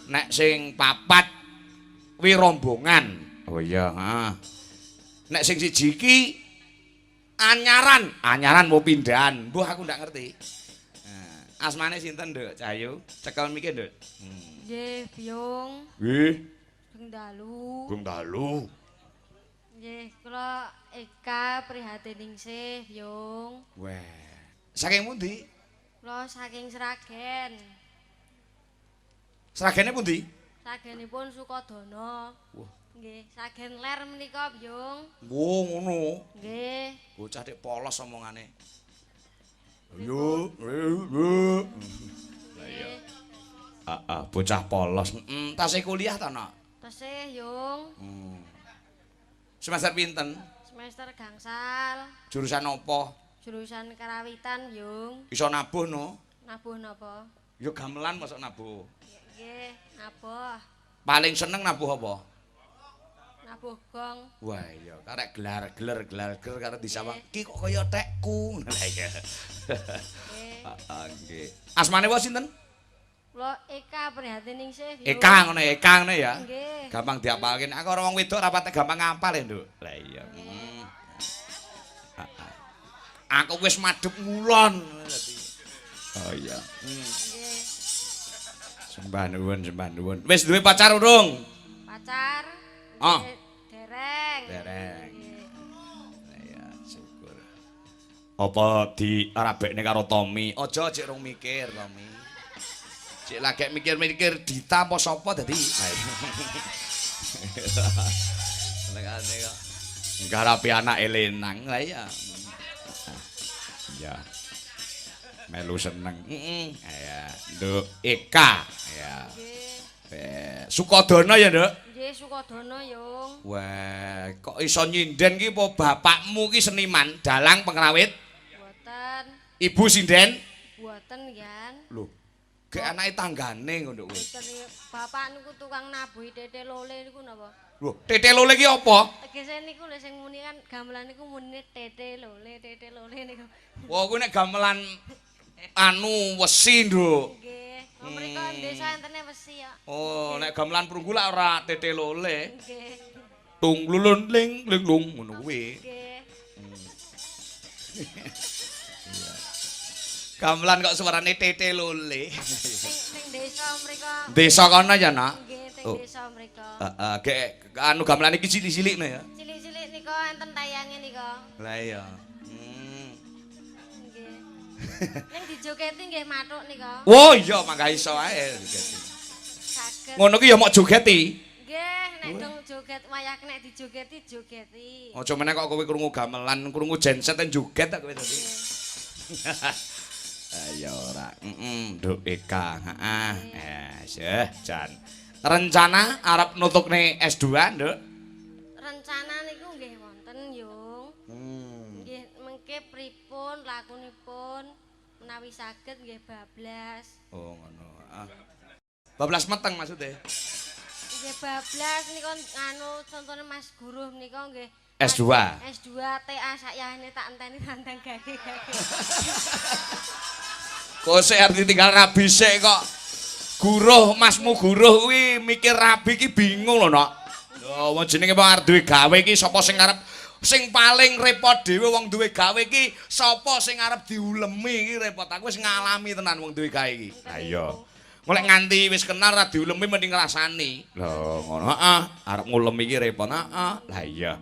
Nek sing papat wi rombongan. Oh iya, heeh. Nek sing siji iki anyaran, anyaran mau pindahan. Mbuh, aku ndak ngerti. Nah, asmane sinten, Nduk? Cahayu? Cekel mike, Nduk. Nggih, Biyung. Nggih. Sugeng dalu. Sugeng dalu. Nggih, kula Eka Prihatiningsih, Biyung. Wah. Saking pundi? Kula saking Sragen. Sragene pundi? Sragenipun Sukodono. Wah. Nggih, Sragen Ler menika, Biyung. Oh, ngono. Nggih. Bocah dik polos omongane. Yo, yo, yo. Lah iya. Heeh, bocah polos. Heeh, tasih kuliah ta, Nok? Tesih, Yung. Semester pinten? Semester gangsal. Jurusan apa? Jurusan Karawitan, Yung. Iso nabuh no? Nabuh napa? Ya gamelan, mosok nabuh. Nggih, nabuh. Paling seneng nabuh apa? Nabuh gong. Wah iya, karek gelar-geler gelar-geler karo disawang. Ki kok kaya tekku. Lah iya. Nggih. Heeh, nggih. Asmane wae sinten? Kula Eka Prihatiningsih, Yung. Eka ngono, Eka ngono ya. Nggih. Gampang diapalke. Aku ora wong wedok rapate gampang ngapal ya, Nduk. Lah iya. Heeh. Aku wis madhep ngulon dadi. Oh iya. Nggih. Sembah nuwun, sembah nuwun. Wis duwe pacar urung? Pacar. Ah. Nggih, dereng. Dereng. Nggih. Lah iya, syukur. Apa dirabekne karo Tommy? Aja, cek rong mikir, Tommy. Cek lagi mikir-mikir Dita apa sapa dadi. Lah iya. Senengane kok. Ngarapi anak elenang. Lah iya. Iya. Melu seneng. Heeh. Ya, Nduk Eka. Ya. Nggih. Sukodono ya, Nduk? Nggih, Sukodono, Yung. Wah, kok iso nyinden ki apa bapakmu ki seniman, dalang, pengrawit? Mboten. Ibu sinden? Mboten, Yan. Lho, gek anake tanggane ngono kuwi. Mboten, bapak niku tukang nabuhi tete lole niku napa? Lho, tete lole ki apa? Tegese niku lho sing muni kan gamelan niku munine tete lole, tete lole niku. Wah, kuwi nek gamelan anu wesi, Nduk. Nggih. Wong mriko desa entene wesi ya. Oh, nek gamelan prunggu lak ora tete lole. Nggih. Tung lulun ling ling lung ngono kuwi. Nggih. Iya. Gamelan kok suarane tete lole. Teng teng desa mriko. Desa kono ya, Nak? Nggih, teng Oh. desa mriko. Heeh, gek anu gamelan iki cilik-cilik no ya. Cilik-cilik nika enten tayange nika. Lah iya. Nggih. Ning dijogeti nggih mathuk nika. Oh iya, mangga iso ae jogeti. Saged. Ngono ki ya mok jogeti. Nggih, nek dong joget wayah nek dijogeti jogeti. Aja meneh kok kowe krungu gamelan, krungu genset joget ta kowe dadi. Ayo ora. Heeh, Nduk Eka. Heeh. Eh, jan. Rencana arep nutukne S2, Nduk? Rencana niku nggih wonten, Yung. Nggih, mengke pripun lakunipun menawi saged nggih bablas. Oh, ngono. Heeh. Bablas meteng maksudnya. Nggih bablas nika nganu contone Mas Guru nika nggih. S2. S2 TA sakyane tak enteni tandang gage-gage. Kok sik arep ditinggal rabi sik kok. Guruh, Masmu Guruh kuwi mikir rabi ki bingung lho, Nok. Lho, wong jenenge wong arep duwe gawe iki sapa sing arep sing paling repot dhewe wong duwe gawe iki sapa sing arep diulemi iki repot. Aku wis ngalami tenan wong duwe gawe iki. Ha iya. Mulek nganti wis kenal ra diulemi mending ngrasani. Lho, ngono, heeh. Arep ngulemi iki repot, heeh. Lah iya.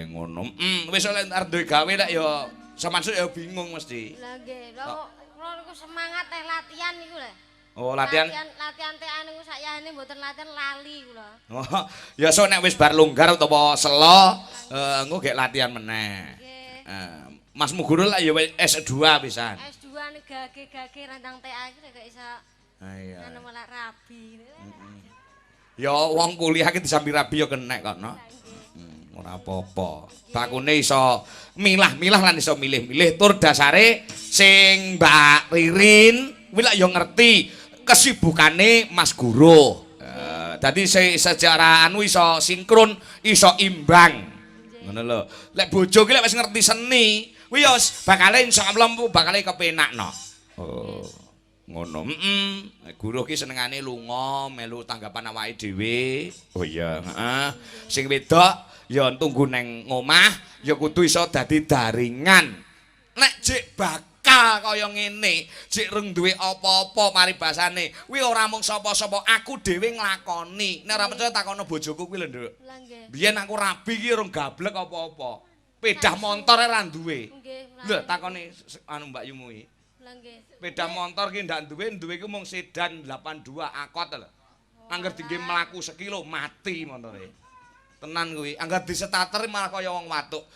Ngono. Wis oleh arep duwe gawe lek ya samansuk ya bingung mesti. Lah nggih, lha kok kula niku semangat teh latihan niku lho. Oh, latihan. Latihan, latihan TA niku sakyane mboten latihan lali kula. Oh, ya sok nek wis bar longgar utawa selo, engko gek latihan meneh. Nggih. Masmu Guru lah ya wis S2 pisan. S2 nek gage-gage randang TA iki gak iso Ha iya. anu malah rabi. Ya wong kuliah ki disambi rabi ya kenek kok, no. Ora apa-apa. Bakune iso milah-milah lan iso milih-milih tur dasare sing Mbak Ririn kuwi lak ya ngerti kesibukane Mas Guru. Dadi secara anu iso sinkron, iso imbang. Ngono lho. Lek bojo ki lek wis ngerti seni, kuwi ya bakale insyaallah bakale kepenakno. Oh. Ngono. Heeh. Guruh ki senengane lunga melu tanggapan awake dhewe. Oh iya, heeh. Sing wedok ya tunggu neng ngomah ya kudu iso dadi daringan. Nek jek bakal kaya ngene, jek rung duwe apa-apa paribasane, kuwi ora mung sapa-sapa, aku dhewe nglakoni. Nek ora percaya takono bojoku kuwi lho, Nduk. Lah nggih. Biyen aku rabi ki rung gablek apa-apa. Pedah motor ora duwe. Nggih. Lho takoni anu Mbak Yumu iki. Lah nggih. Sepeda motor ki ndak duwe, duwe ku mung sedan 82 Accord lho. Angger dingge mlaku sekilo mati montore. Tenan kuwi, angger distarter malah kaya wong watuk.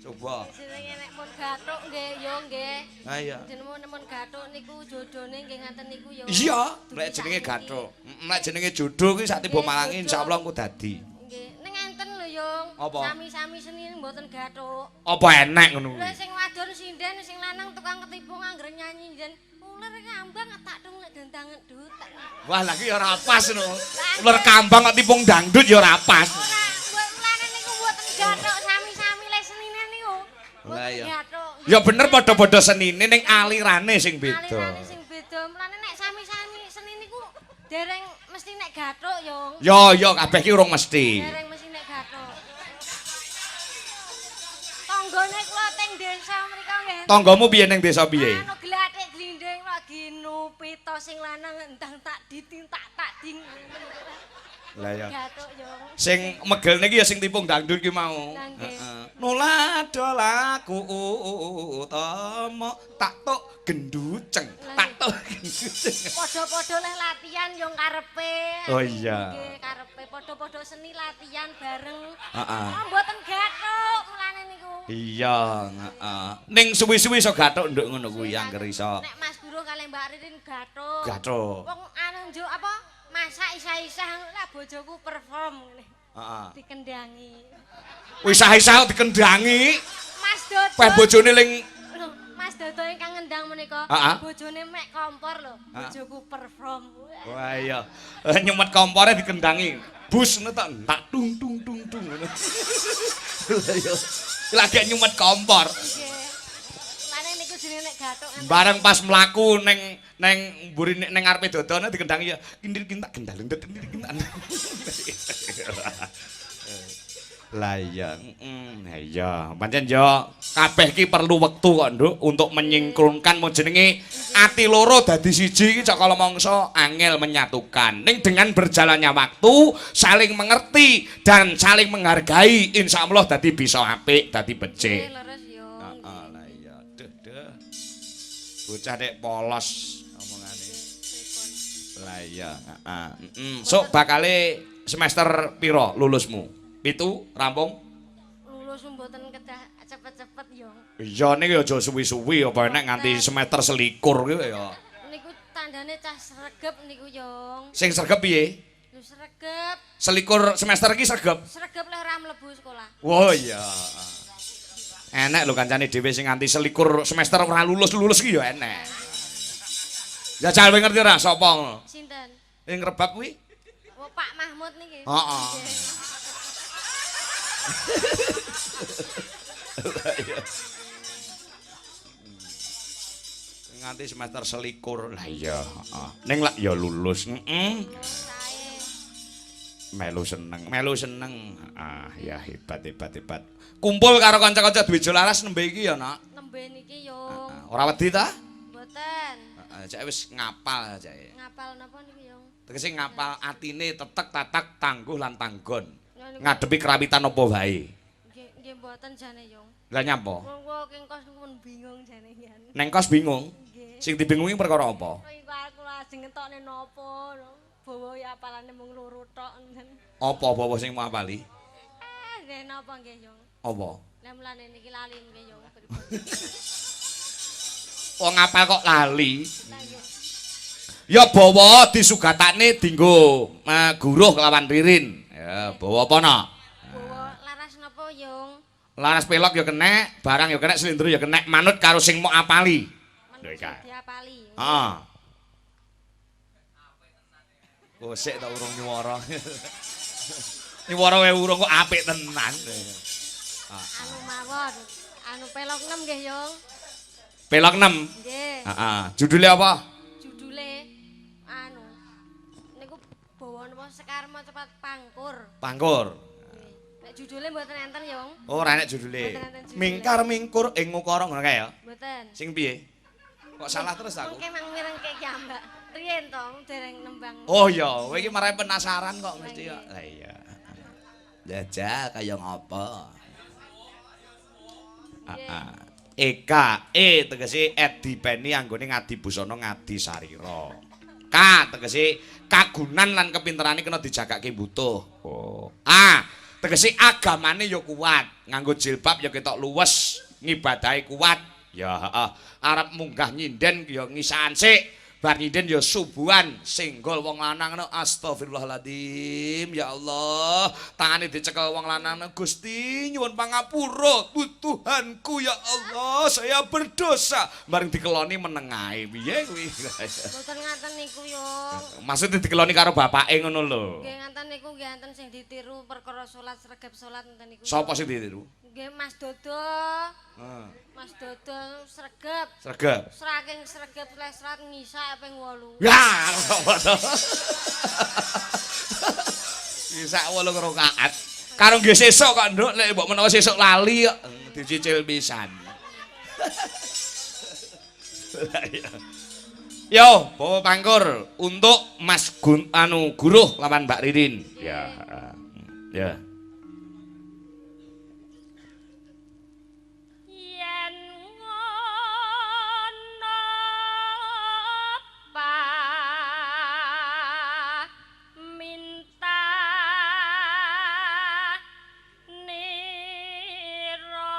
Coba. Jenenge nek pun gathuk nggih, yo nggih. Ha iya. Jenenge pun gathuk niku jodone nggih ngaten niku yo. Iya, nek jenenge gathuk. Nek jenenge jodoh kuwi sak tiba malangi insyaallah engko dadi. Nggih, ning enten lho, Yung. Sami-sami seni mboten gathuk. Apa enek ngono kuwi? Lha sing wadon sinden, sing lanang tukang ketipung anggere nyanyi jen uler kambang tak tung nek dendang dutak. Wah, lagi ya ora pas ngono. Uler kambang kok tipung dangdut ya ora pas. Ora, mbok mulane niku mboten gathuk sami-sami le senine niku. Lah iya. Gathuk. Ya bener padha-padha senine ning alirane sing beda. Alirane sing beda. Mulane nek sami-sami seni niku dereng mesti nek gathuk, Yung. Yo yo kabeh ki urung mesti. Dereng mesti nek gathuk. Tanggane kula teng desa mriko nggih. Tanggamu piye ning desa piye? Anu glathik glindhing lagi nupita sing lanang endang tak diting tak tak ding. Lah ya. Gathuk, Yung. Sing megelne ki ya sing tipung dangdut ki mau. Lah nggih. Heeh. Nolado laku utama tak tok genduceng, tak tok genduceng. Padha-padha leh latihan yo karepe. Oh iya. Nggih, karepe padha-padha seni latihan bareng. Heeh. Oh, mboten gathuk mulane niku. Iya, heeh. Ning suwi-suwi iso gathuk nduk ngono kuwi angger iso. Nek Mas Guru kalih Mbak Ririn gathuk. Gathuk. Wong anu njuk apa? Masak isah-isah lah bojoku perform ngene. Heeh. Dikendangi. Isah-isah dikendangi. Mas Dodo. Peh bojone ling Lho, Mas Dodo ingkang ngendang menika, Heeh. bojone mek kompor lho, bojoku perform. Wah iya. Nyumet kompore dikendangi. Bus ngono tok tak tung tung tung tung ngono. Lah iya. Lagi nyumet kompor. Nggih. Lane niku jenenge nek gathuk enten. Bareng pas mlaku neng neng mburi neng ngarepe dodone dikendangi ya kindir kintak gendal kindir kintak. Lah iya, heeh, iya. Pancen yo kabeh ki perlu wektu kok, Nduk, untuk menyingkrunkan mau jenenge ati loro dadi siji iki cak kala mangsa angel menyatukan. Ning dengan berjalannya waktu saling mengerti dan saling menghargai, insyaallah dadi bisa apik, dadi becik. Nggih, leres yo. Heeh, lah iya. Duh, duh. Bocah nek polos omongane. Lah iya, heeh. Heeh. Sok bakale semester piro lulusmu? 7 rampung? Lulus mboten kedah cepet-cepet yo. Iya ning ya aja suwi-suwi apa nek nganti semester 21 kuwi ya. Niku tandane cah sregep niku, Yong. Sing sregep piye? Lho sregep, 21 semester iki sregep. Sregep leh ora mlebu sekolah. Oh iya. Enek lho kancane dhewe sing nganti 21 semester ora lulus-lulus ki ya enek. Jajal kowe ngerti ora sapa ngono? Sinten? Ing rebab kuwi? Oh, Pak Mahmud niki. Heeh. Nggih. Nganti semester 21. Lah iya, heeh. Ning lak ya lulus. Heeh. Sae. Melu seneng, melu seneng. Ah, ya hebat hebat hebat. Kumpul karo kanca-kanca Dwijo Laras nembe iki ya, Nak. Nembe niki, Yung. Heeh. Ora wedi ta? Mboten. Heeh, cek wis ngapal cek. Ngapal napa niku, Yung? Tegese ngapal atine tetek tatak tangguh lan tanggon. Ya niku Ngadepi krawitan apa wae. nggih nggih mboten jane, Yung. Lah nyapa? Wong kula king kos niku pun bingung jane yen. Neng kos bingung. Nggih. Sing dibingungi perkara apa? Iku aku lajeng ngetokne napa no. Bawa ya apalane mung loro tok ngoten. Apa bawa sing mau apali? Eh, nggih napa nggih, Yung? Apa? Lah mulane niki lali nggih, Yung. Pripun? Wong ngapal kok lali. Lah nggih. Ya bawa disugatane dinggo guruh kelawan Ririn. Ya, bawa apa no? Bawa laras napa, Yung? Laras pelok ya kenek, barang ya kenek, slendro ya kenek, manut karo sing mok apali. Lho Manut iki. diapali. Heeh. Kosek ta urung nyuwara. Nyuwara wae urung kok apik tenan. Anu mawon. Anu pelok 6 nggih, Yung. Pelog 6. Nggih. Heeh. Judule apa? Judule anu niku bawa napa Sekar Macapat Pangkur. Pangkur. Nek judule mboten enten ya, Wong. Oh, ora enek judule. Mboten enten judule. Mingkar mingkur ing ngukara ngono kae ya. Mboten. Sing piye? Kok salah terus aku? Mengke mang mirengke ki ambak. Riyen to dereng nembang. Oh iya, kowe iki marai penasaran kok mesti kok. Lah iya. Jajal kaya ngopo? Heeh. Eka, E tegese Edi Peni anggone ngadi busana ngadi sarira. K tegese kagunan lan kepinterane kena dijagake butuh. Oh. A tegese agamane ya kuat, nganggo jilbab ya ketok luwes, ngibadahe kuat. Ya heeh. Arep munggah nyinden ya ngisahan sik. Bar nyinden ya subuhan singgol wong lanang ngono astagfirullahaladzim ya Allah, tangane dicekel wong lanang Gusti nyuwun pangapura Tuhanku ya Allah saya berdosa, bareng dikeloni menengae piye kuwi. Mboten ngaten niku yo. Maksudnya dikeloni karo bapake ngono lho. Nggih ngaten niku nggih enten sing ditiru perkara salat sregep salat ngoten niku. Sapa sing ditiru? Nggih Mas Dodo. Heeh. Mas Dodo sregep. Sregep. Saking sregep lesrat ngisak ping 8. Ya, apa to? Ngisak 8 rakaat. Karo nggih sesuk kok, Nduk, nek mbok menawa sesuk lali kok dicicil pisan. Yo, bawa pangkur untuk Mas Gun anu Guruh lawan Mbak Ririn. Ya, ya. Yen ngono pa minta nira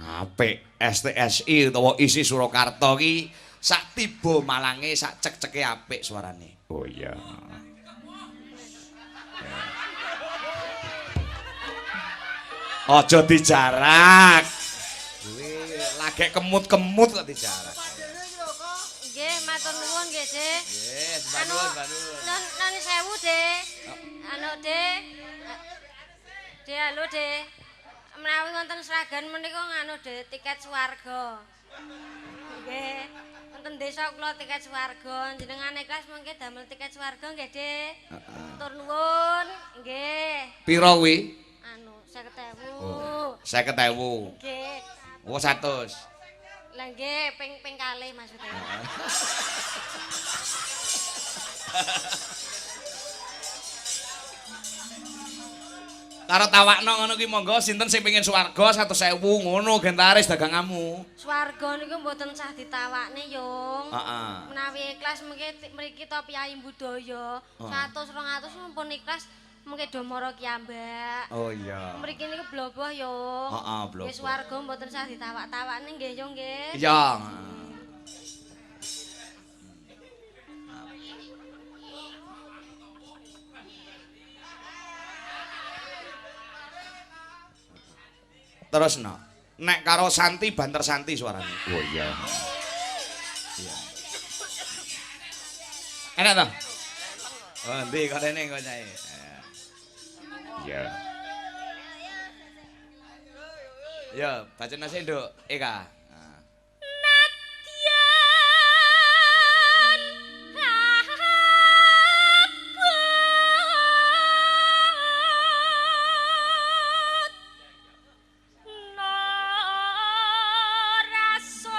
Apik STSI utawa ISI Surakarta ki sak tiba malange sak cek-ceke apik suarane. Oh iya. Aja dijarak. Kuwi lagek kemut-kemut kok dijarak. Nggih, matur nuwun nggih, Dik. Nggih, Anu, non sewu, Dik. Anu, Dik. Dik, halo, Dik. Menawi wonten Sragen menika nganu, Dik, tiket swarga. Nggih. Wonten desa kula tiket swarga. Jenengan ikhlas mengke damel tiket swarga nggih, Dik. Matur nuwun. Nggih. Pira kuwi? Anu, 50.000. Oh, 50.000. Nggih. Oh, 100. Lah nggih, ping kalih maksudnya. Karo tawakno ngono ki monggo sinten sing pengin swarga 100.000 ngono gentaris daganganmu. Swarga niku mboten sah ditawakne, Yung. Heeh. Menawi ikhlas mengke mriki to piyai budaya 100 200 mumpun ikhlas mengke do mara kiyambak. Oh iya. Mriki niku bloboh, Yung. Heeh, bloboh. Nggih swarga mboten sah ditawak-tawakne nggih, Yung nggih. Iya. Terus no. Nek karo Santi banter Santi suarane. Oh iya. Iya. Enak to? Oh, endi kok rene kok nyae. Iya. Ya, bacane sik, Nduk. Eka. Nadyan abot norason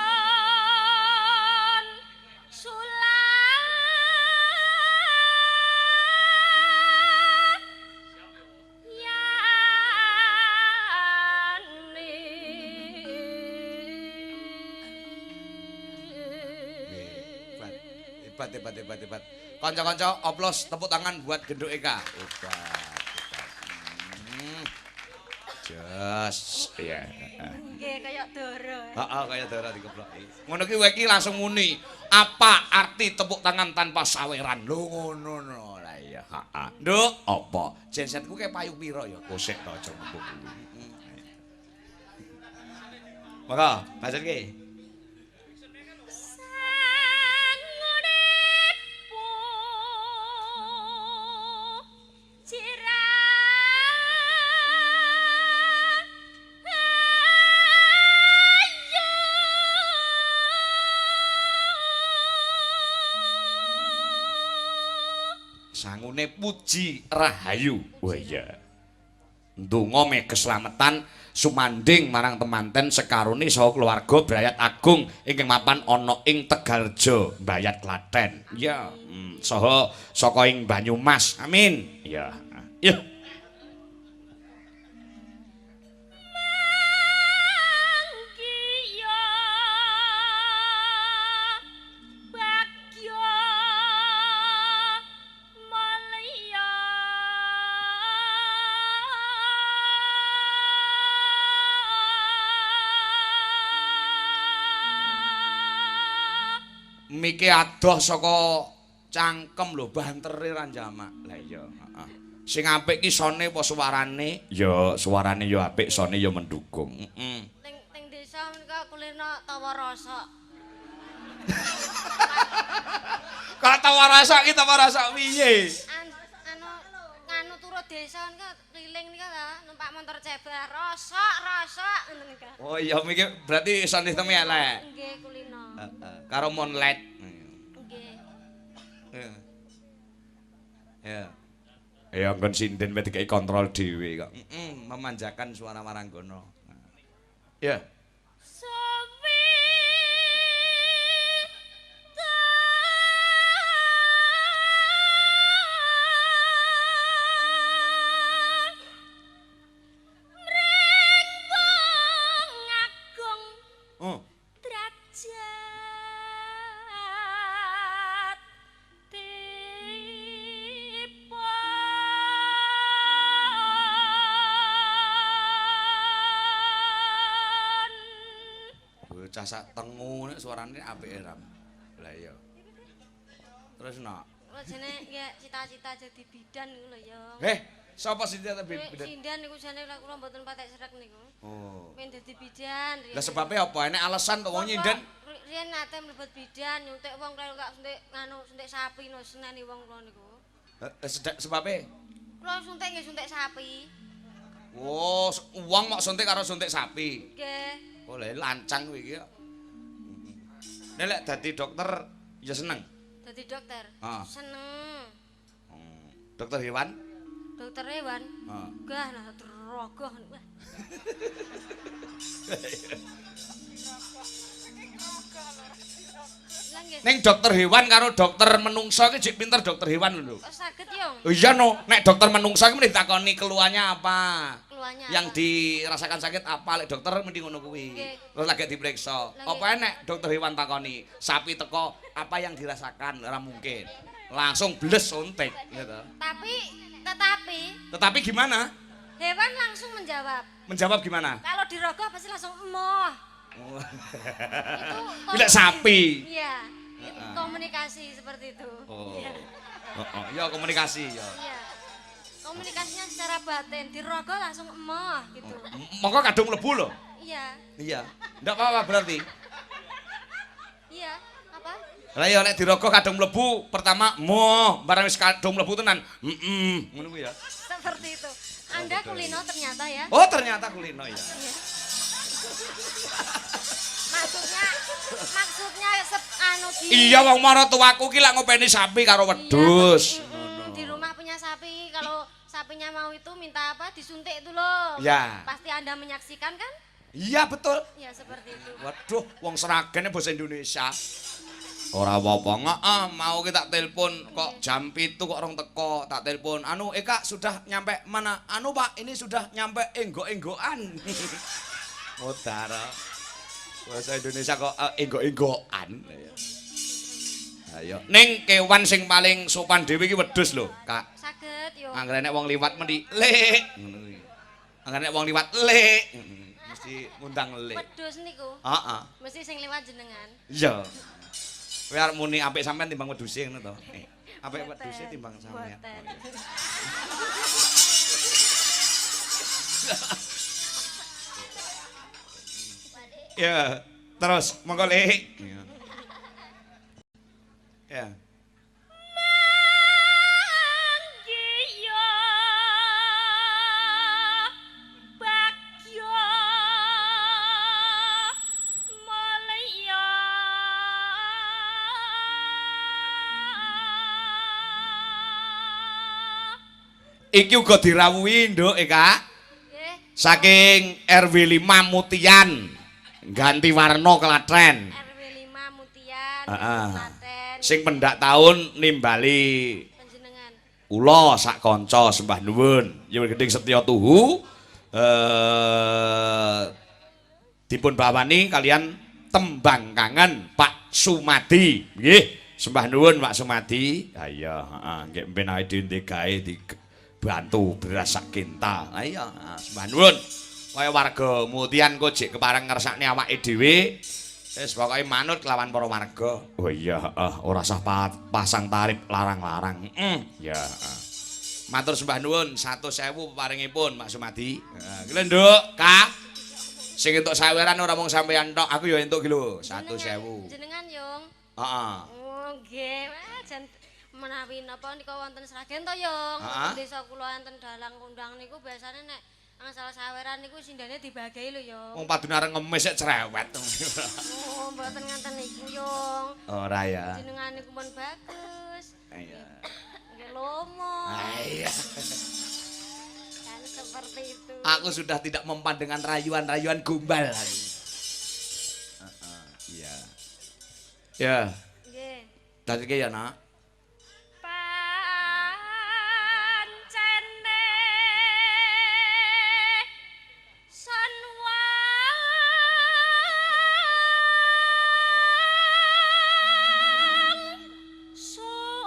sulat yani. Hebat, hebat, hebat, hebat. Kanca-kanca, oplos tepuk tangan buat Genduk Eka. Hebat, hebat. Jos, iya. Nggih, kaya dara. Heeh, kaya dara dikeploki. Ngono ki kowe iki langsung muni, apa arti tepuk tangan tanpa saweran? Lho ngono no. Lah iya, heeh. Nduk, apa? Gensetku kayak payu piro ya? Kosek to aja ngomong kuwi. Monggo, bacakke. Sangune pu jirane. Sangune Puji Rahayu. Wah iya. Ndonga me keslametan sumanding marang temanten sekarone saha keluarga Brayat Agung ingkang mapan ana ing Tegalrejo, Bayat Klaten. Iya, saha saka ing Banyumas. Amin. Iya. Ya. Manggiya bagya mulya. Mike adoh saka cangkem lho, bantere ra njamak. Lah iya, heeh. Sing apik ki sone apa suarane? Ya, suarane ya apik, sone ya mendukung. Heeh. Teng teng desa menika kulino tawa rosok. Kok tawa rasa ki tawa rasa piye? Anu nganu turut desa menika keliling nika ta, numpak motor cebar rosok rosok ngoten nika. Oh iya, miki berarti sound system elek. Nggih kulino. Heeh. Karo Moonlight. Nggih. Ya. Ya nggon sinden wis dikeki kontrol dhewe kok. Heeh, memanjakan suara waranggono. Ya. Suwi mring wong agung Oh. derajat dipun. Bocah sak tengu nek suarane apike ram. Lah iya. Terus nok. Kula jane ya cita-cita jadi bidan niku lho ya. Heh, sapa sing cita bidan? Sinden niku jane lha kula mboten patek srek niku. Oh. Pengen dadi bidan. Lah sebabnya apa? Enek alasan to wong nyinden? Riyen nate mlebet bidan nyuntik wong kaya gak suntik nganu suntik sapi no seneni wong kula niku. Sebabnya? Kula suntik nggih suntik sapi. Oh, wong mok suntik karo suntik sapi. Nggih. Oh, lha lancang kowe iki kok. Nek lek dadi dokter ya seneng. Dadi dokter. Ah. Seneng. Dokter hewan? Dokter hewan. Heeh. Gah nah drogoh. Wah. Lah nggih. Ning dokter hewan karo dokter menungso iki jek pinter dokter hewan lho. Kok saged yo? Oh iya no, nek dokter menungso iki mesti ditakoni keluhannya apa. Keluhannya Yang apa? dirasakan sakit apa, lek dokter mesti ngono kuwi. Nggih. Terus lagi diperiksa. Lah, Apa enek dokter hewan takoni, sapi teko apa yang dirasakan? Ora mungkin. Langsung bles suntik gitu. Tapi tetapi Tetapi gimana? hewan langsung menjawab. Menjawab gimana? Kalau dirogoh pasti langsung emoh. Oh. Itu Lek sapi. Iya. Komunikasi seperti itu. Oh. Iya. Oh, ya komunikasi ya. Iya. Komunikasinya secara batin, dirogoh langsung emoh gitu. Monggo kadung mlebu lho. Iya. Iya. Ndak apa-apa berarti. Iya, apa? Lah ya nek dirogoh kadung mlebu, pertama moh, barang wis kadung mlebu tenan. Heeh, ngono kuwi ya. Seperti itu. Anda kulino ternyata ya. Oh, ternyata kulino ya. Iya. Maksudnya maksudnya anu gini. Iya wong maratuwaku ki lak ngopeni sapi karo wedhus. Iya, di rumah punya sapi, kalau sapinya mau itu minta apa? Disuntik itu loh. Iya. Pasti Anda menyaksikan kan? Iya betul. Ya seperti itu. Waduh, wong Sragene basa Indonesia. Ora apa-apa, heeh, mau ki tak telepon kok jam 7 kok rong teko, tak telepon. Anu, Kak sudah nyampe mana? Anu Pak, ini sudah nyampe enggok-enggokan. Modar. Bahasa Indonesia kok enggok-enggokan. Ayo. Ning kewan sing paling sopan dhewe iki wedhus lho, Kak. Saged yo. Anggere nek wong liwat meni lek ngono kuwi. Anggere nek wong liwat lek mesti ngundang lek. Wedhus niku. Heeh. Mesti sing liwat jenengan. Iya. Kowe arep muni apik sampean timbang wedhuse ngono to. Apik wedhuse timbang sampean. Boten. Ya, terus monggo Lek. Ya. Ya. Manggiya bagya mulya. Iki uga dirawuhi, Nduk, Eka. Nggih. Saking RW 5 Mutian. Ganti warna Klaten. RW 5 Mutian, Heeh. Klaten. Sing pendak taun nimbali panjenengan. Kula sak kanca sembah nuwun. Yen Gending Setya Tuhu dipun bawani kalian tembang kangen Pak Sumadi. Nggih, sembah nuwun Pak Sumadi. Ha iya, heeh, nggih mben awake dhewe gawe dibantu beras sak kintal. Ha iya, sembah nuwun. Kaya warga Mutian kok jek kepareng ngersakne awake dhewe. Wis pokoke manut kelawan para warga. Oh iya, heeh, ora usah pasang tarif larang-larang. Heeh. Ya, heeh. Matur sembah nuwun 100.000 peparingipun Pak Sumadi. Heeh, iki lho Nduk, Kak. Sing entuk saweran ora mung sampeyan tok, aku ya entuk ki lho, 100.000. Jenengan, Yung. Heeh. Oh, nggih. Wah, jan menawi napa nika wonten Sragen to, Yung. Desa kula wonten dalang kondang niku biasane nek angsal saweran niku sindane dibagi lho, Yung. Wong padune arep ngemis sik cerewet. Oh, mboten ngaten niku, Yung. Ora ya. Jenengan niku pun bagus. Iya. Nggih lomo. Iya. Kan seperti itu. Aku sudah tidak mempan dengan rayuan-rayuan gombal lagi. Heeh, iya. Ya, Nggih. dadi ki ya, Nak. Pancene sun wang sudra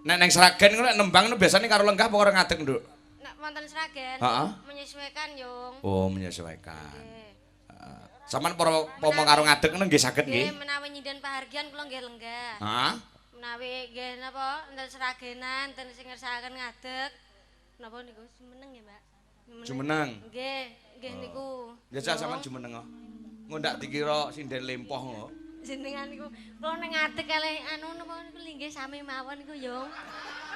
Nek neng Sragen ngono nek nembang ngono biasane karo lenggah apa karo ngadeg, Nduk? Nek wonten Sragen Heeh. menyesuaikan, Yung. Oh, menyesuaikan. Nggih. Sampeyan para pomo karo ngadeg ngono nggih saged Nggih, nggih? menawi nyinden pahargyan kula nggih lenggah. Heeh. Menawi nggih napa enten Sragenan, enten sing ngersakaken ngadeg. Napa niku jumeneng nggih, Mbak? Jumeneng. Nggih, nggih niku. Jajal sampean jumeneng kok. Engko ndak dikira sinden lempoh kok. Jenengan niku kula nek ngadeg kalih anu napa niku linggih sami mawon niku, Yung.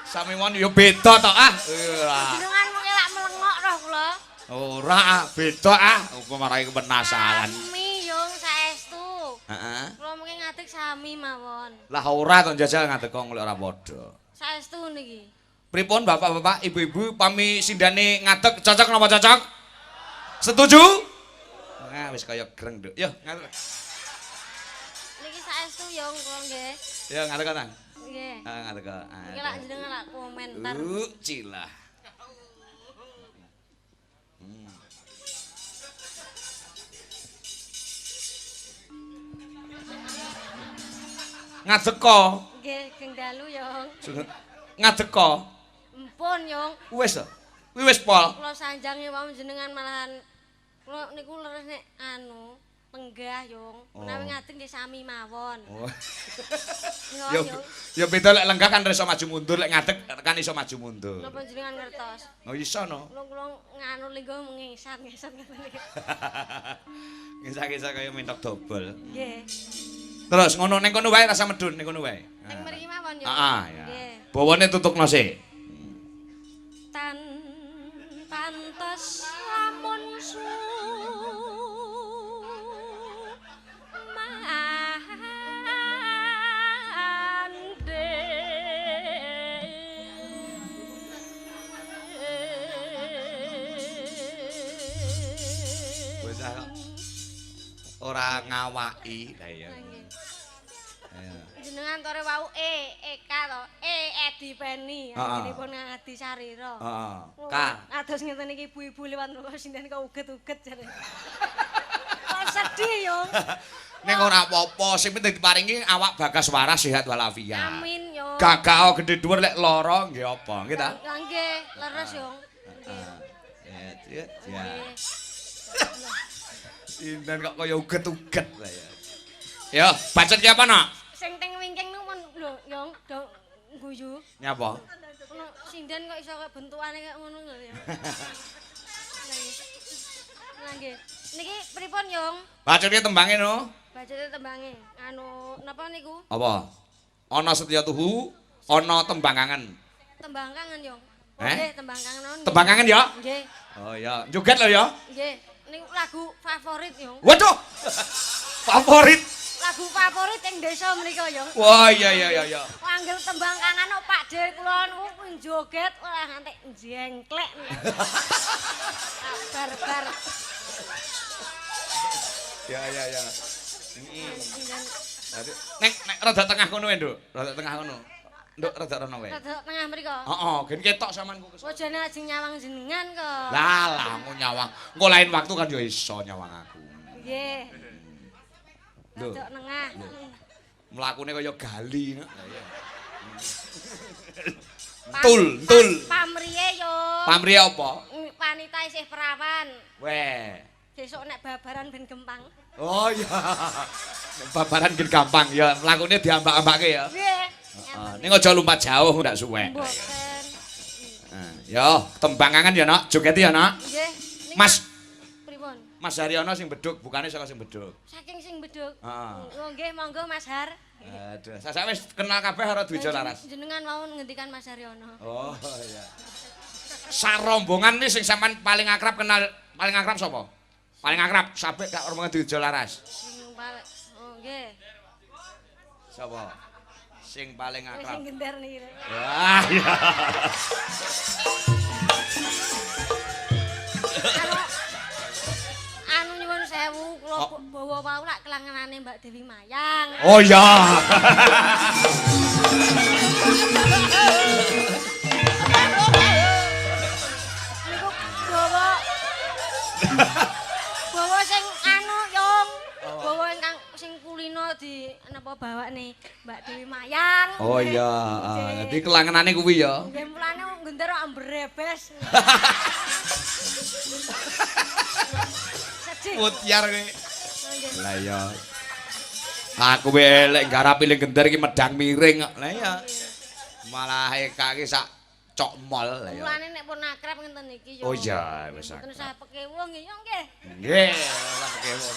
Sami mawon ya beda to ah. Ora. Jenengan mung elak melengok roh kula. Ora ah, beda ah. Apa marai penasaran. Sami, Yung, saestu. Heeh. Kula mungkin ngadeg sami mawon. Lah ora to njajal ngadeg kok golek ora padha. Saestu niki. Pripun bapak-bapak, ibu-ibu pami sindane ngadeg cocok napa cocok? Setuju? Nah, wis kaya greng, Nduk. Yo, ngadeg. Niki saestu, Yung, kula nggih. Yo ngadeg ta. Nggih. Ah, ngadeg kok. Niki lak jenengan lak komentar. Cilah. Ngadeg kok. Nggih, geng dalu, Yung. Ngadeg kok. Empun, Yung. Wis to. Kuwi wis pol. Kula sanjange wau jenengan malahan kula niku leres nek anu lenggah, Yung. Menawi ngadeg nggih sami mawon. Oh. Ya, Ya ya beda lek lenggah kan iso maju mundur, lek ngadeg kan iso maju mundur. Napa jenengan ngertos? Oh iso no. Kula kula nganu lingguh mengesat-ngesat ngeten iki. Ngisah-ngisah kaya mentok dobel. Nggih. Terus ngono ning kono wae rasa medun ning kono wae. Teng mriki mawon, Yung. Heeh, ya. Nggih. Bawane tutukno sik. Tan pantes lamun sumande Bocah kok ora ngawaki. Lah iya. Nggih. Ayo. Jenengan tore wau E, E K to, E Edi Peni, anggenipun ngadi sarira. Heeh. K. Ados ngeten iki ibu-ibu liwat mriko sinden kok uget-uget jare. Kok sedih, Yung. Ning ora apa-apa, sing penting diparingi awak bagas waras sehat walafiat. Amin, Yung. Gagah gedhe dhuwur lek lara nggih apa, nggih ta? Lah nggih, leres, Yung. Nggih. Ya, ya. Nggih. Sinden kok kaya uget-uget lah ya. Yo, bacot ki apa, Nak? Sing teng wingking niku mun lho, Yung, do guyu. Nyapa? Ono sinden kok iso kok bentukane kaya ngono lho ya. Lah nggih. Lah nggih. Niki pripun, Yung? Bacot ki tembange no. Bacute tembange. Anu napa niku? Apa? Ana Setya Tuhu, ana tembang kangen. Tembang kangen, Yung. Eh? Nggih, tembang kangen. Tembang kangen ya? Nggih. Oh iya, joget lho ya. Nggih. Niku lagu favorit yo. Waduh. Favorit. Lagu favorit ing desa menika yo. Wah, iya iya iya iya. Anggel tembang kangen kok Pak De kula niku joget ora nganti jengklek. Bar-bar. Ya ya ya. Nek nek rada tengah kono wae, Nduk. Rada tengah kono. Nduk rada rono wae. Rada tengah mriko. Heeh, gen ketok sampean ku kesel. Wajane ajeng nyawang jenengan kok. Lah lah aku nyawang. Engko lain waktu kan yo iso nyawang aku. Nggih. Rada nengah. Mlakune kaya gali. Lah iya. Tul, tul. Pamriye yo. Pamriye apa? Wanita isih perawan. Weh. Besok nek babaran ben gempang. Oh iya. Nek babaran ben gampang ya, mlakune diambak-ambake ya. Nggih. Heeh. Ning aja lompat jauh ndak suwek. Mboten. Yo, tembang kangen ya, Nok. Jogeti ya, Nok. Nggih. Mas pripun? Mas Haryono sing beduk, bukane saka sing beduk. Saking sing beduk. Heeh. Oh nggih, monggo Mas Har. Aduh, sasak wis kenal kabeh karo Dwijo Laras. Jenengan mau ngendikan Mas Haryono. Oh iya. Sarombongan wis sing sampean paling akrab kenal, paling akrab sapa? Paling akrab sampe gak rombongan Dwijo Laras. Sing paling oh nggih. Sapa? Sing paling akrab. Sing gender niki. Wah, iya. Anu nyuwun sewu kula bawa wau lak kelangenane Mbak Dewi Mayang. Oh iya. Niku bawa bawa sing anu Yung, bawa ingkang sing kulino di napa bawakne Mbak Dewi Mayang. Oh iya, dadi kelangenane kuwi ya. Nggih mulane gender kok mbrebes. Sedih. Mutiar kowe. Lah iya. Aku wae lek garapi ling gender iki medang miring kok. Lah iya. Malah eka iki sak cok mol lah ya. Mulane nek pun akrab ngenten iki yo. Oh iya, wis Mboten akrab. usah pekewuh nggih yo nggih. Nggih, ora pekewuh.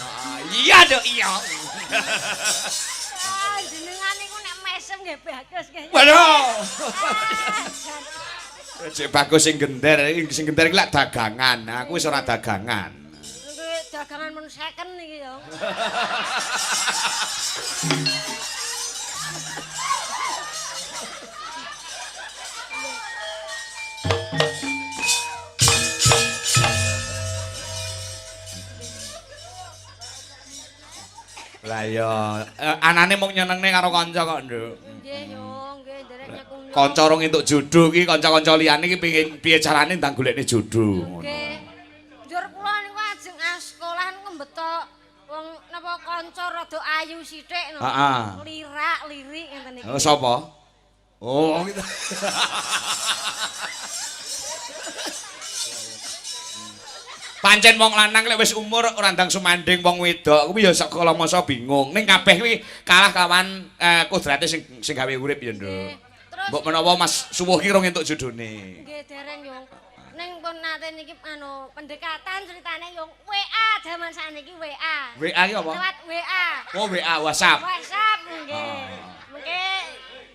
Iya, Nduk, iya. Ah, jenengan niku nek mesem nggih bagus nggih. Waduh. Cek bagus sing gender, sing gender iki lak dagangan. Aku wis ora dagangan. Nggih dagangan mun second iki yo. Lah iya, anane mung nyenengne karo kanca kok, Nduk. Nggih yo, nggih nderek nyekung. Kanca rong entuk jodoh iki, kanca-kanca liyane iki pengin piye carane ndang golekne jodoh ngono. Nggih. Njur kula niku ajeng sekolah niku mbetok wong napa kanca rada ayu sithik no. Heeh. Lirak lirik ngenten iki. Oh, sapa? Oh, gitu. Pancen wong lanang lek wis umur ora ndang sumanding wong wedok kuwi ya sak kala masa bingung. Ning kabeh kuwi kalah kawan kodrate sing sing gawe urip ya, Nduk. Terus Mbok menawa Mas Suwuh ki rong entuk jodone. nggih dereng yo. Ning pun nate niki anu pendekatan ceritane yo WA jaman sakniki WA. WA ki apa? Lewat WA. Oh, WA WhatsApp. WhatsApp nggih. Mengke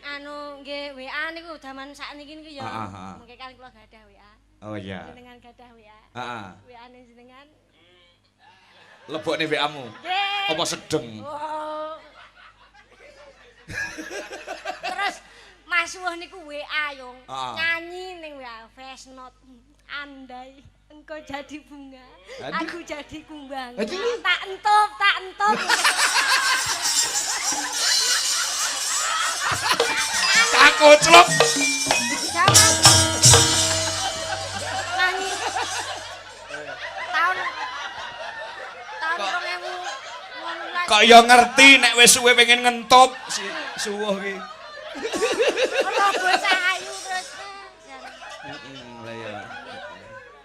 anu nggih WA niku jaman sakniki niku ya. Mengke kan kula gadah WA. Oh iya. Jenengan gadah WA. Heeh. WA-ne jenengan. Lebokne WA-mu. Nggih. Apa sedeng? Oh. Terus Mas Wuh niku WA yo. Nyanyi ning WA voice note. Andai engkau jadi bunga, Aduh. aku jadi kumbang. Aduh. Tak entup, tak entup. Tak koclok. Jangan. Nyanyi. Tahun 2018. Kok ya ngerti nek wis suwe pengen ngentup si Suwuh ki. Ora bocah ayu terus. Lah ya.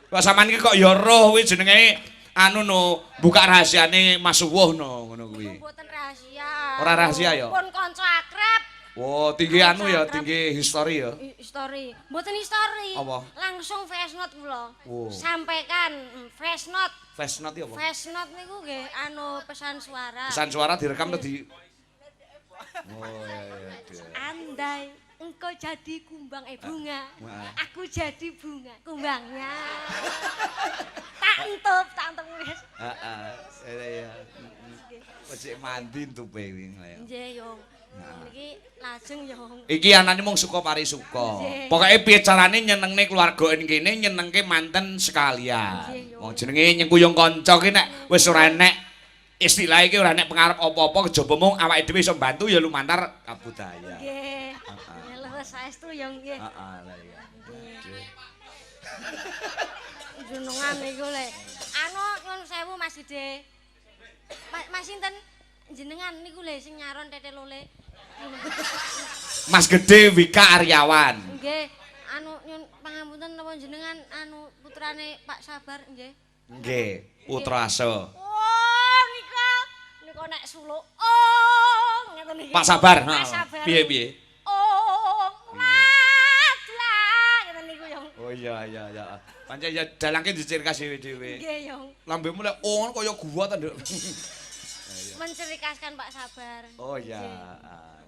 Kok sampean iki kok ya roh kuwi jenenge anu no, buka rahasiane Mas Suwuh no ngono kuwi. Mboten rahasia. Ora rahasia ya? Pun kanca akrab. Wah, tinggi anu ya, tinggi history ya. History. Mboten history. Apa? Langsung voice note kula. Wow. Sampaikan voice note. Voice note iki apa? Voice note niku nggih anu pesan suara. Pesan suara direkam atau di Oh iya iya. Andai engkau jadi kumbang bunga, Wah. aku jadi bunga kumbangnya. Tak Tak entup, tak entup wis. Heeh. Iya. Wis mandi entupe kuwi. Nggih, yo. Niki lajeng yo. Iki anane mung suka parisuka. Pokoke piye carane nyenengne keluarga ing kene, nyenengke manten sekalian. Wong jenenge nyengkuyung kanca ki nek wis ora enek istilah iki ora enek pengarep apa-apa kejaba mung awake dhewe iso mbantu ya lumantar kabudayan. Nggih. Ya leres saestu yo nggih. Heeh, lah iya. Jenengan niku lek anu nyun sewu Mas Gede. Mas sinten? Jenengan niku lho sing nyaron tete lole. Mas Gede Wika Aryawan. Nggih, anu nyun pangapunten napa jenengan anu putrane Pak Sabar nggih. Nggih, putra ase. Oh, nika nika nek suluk. Oh, ngeten iki. Pak Sabar, Pak Sabar. Piye-piye? Oh, lah, ngeten niku yo. Oh iya iya iya. Pancen ya dalangke dicirikas dhewe-dhewe. Nggih, yo. Lambemu lek oh kaya gua ta, Nduk. Mencirikaskan Pak Sabar. Oh iya,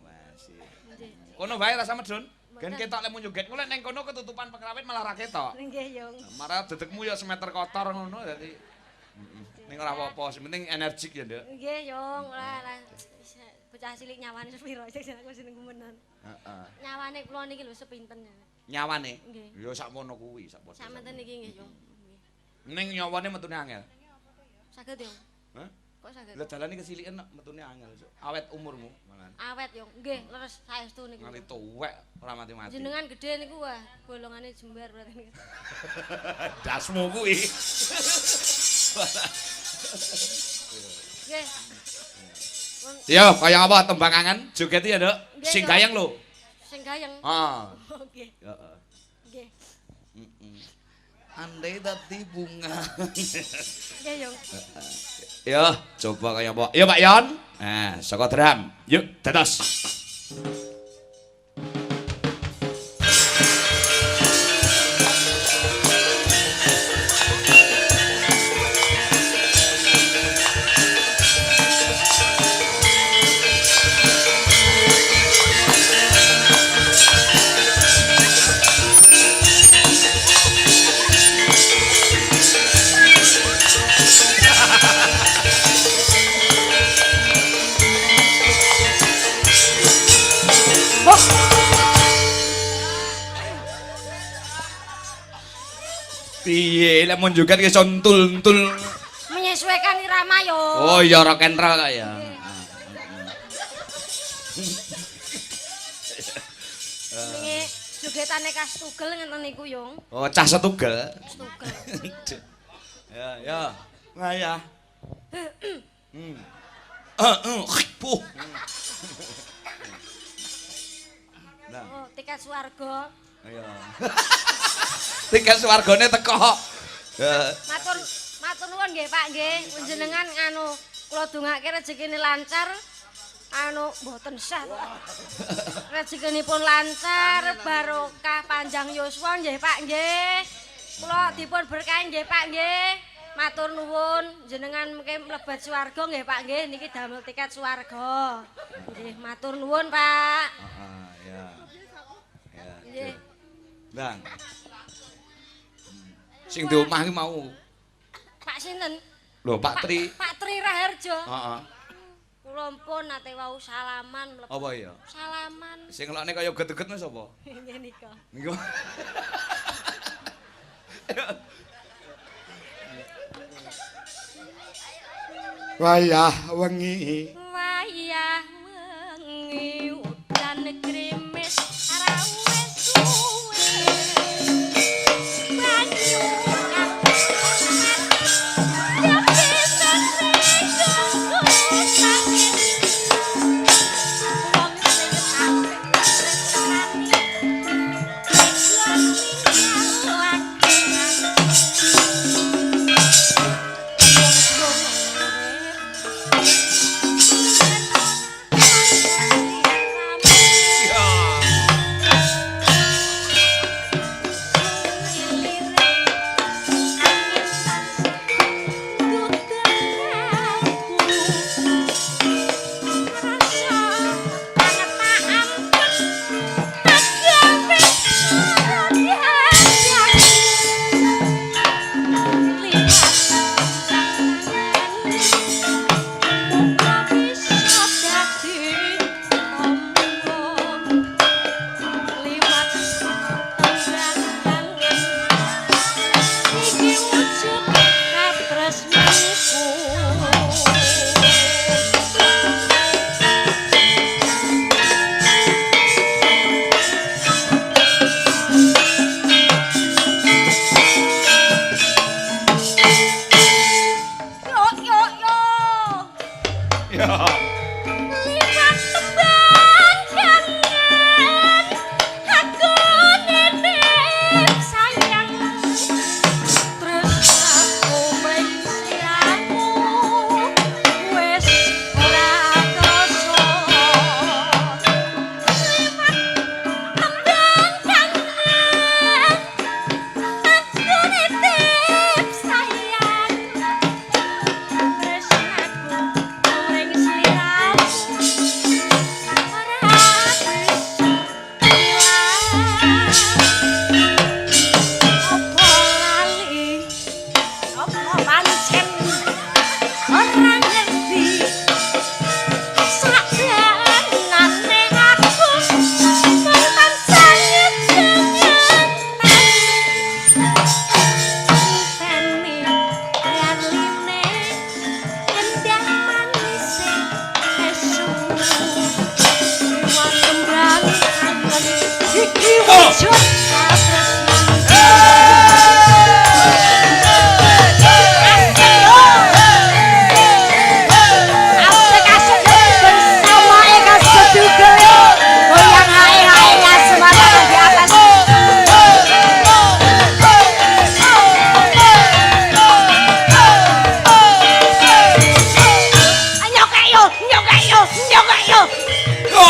masih. Nggih. Kono wae rasa medun. Gen ketok lek munjuk get lek ning kono ketutupan pengrawit malah ra ketok. Nggih, yo. Marah dedekmu ya semeter kotor ngono dadi. Heeh. Ning ora apa-apa, sing penting energik ya, Nduk. Nggih, yo. Lah lah bocah cilik nyawane sepiro sing aku seneng gumenan. Heeh. Nyawane kula niki lho sepinten. Nyawane? Nggih. Ya sakmono kuwi, sak padha. Sakmenten niki nggih, yo. Nggih. Ning nyawane metune angel. Saged yo. Hah? Kok saged? Lah dalane kesiliken metune angel. Awet umurmu malah. Awet yo. Nggih, leres saestu niku. Nganti tuwek ora mati-mati. Jenengan gedhe niku wah, bolongane jembar berarti niku. Dasmu kuwi. Nggih. Yo, kaya apa tembang kangen joget ya, Nduk? Sing gayeng lho. Sing gayeng. Ah. Nggih. Heeh. Nggih. Heeh. Andai dadi bunga. Nggih, yo. Yo, coba kaya apa? Yo Pak Yon. Nah, saka drum. Yuk, dados. Piye lek mun joget ki iso entul-entul. Menyesuaikan irama yo. Oh iya rock and roll kok ya. Jenenge jogetane kas tugel ngenten niku yo. Oh, cah setugel. Tugel. Ya, ya. Nah ya. Heeh, puh. Nah, Oh, tiket swarga. iya. Tiket swargane teko. Ya. Matur matur nuwun nggih Pak nggih. Panjenengan anu kula dongake rezekine lancar. Anu mboten sah. Rezekinipun lancar, barokah panjang yuswa nggih Pak nggih. Kula dipun berkahi nggih Pak nggih. Matur nuwun jenengan mengke mlebet swarga nggih Pak nggih niki damel tiket swarga. Nggih matur nuwun Pak. Heeh, ya. Ya. Nggih. Ndang. Sing di omah ki mau. Pak sinten? Lho, Pak Tri. Pak Tri Raharjo. Heeh. Kula pun nate wau salaman mlebet. Apa ya? Salaman. Sing ngelokne kaya gedet-gedet sapa? Nggih nika. Niku. Wayah wengi. Wayah wengi udan grimis ora wis suwe. Banyu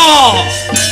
Apa?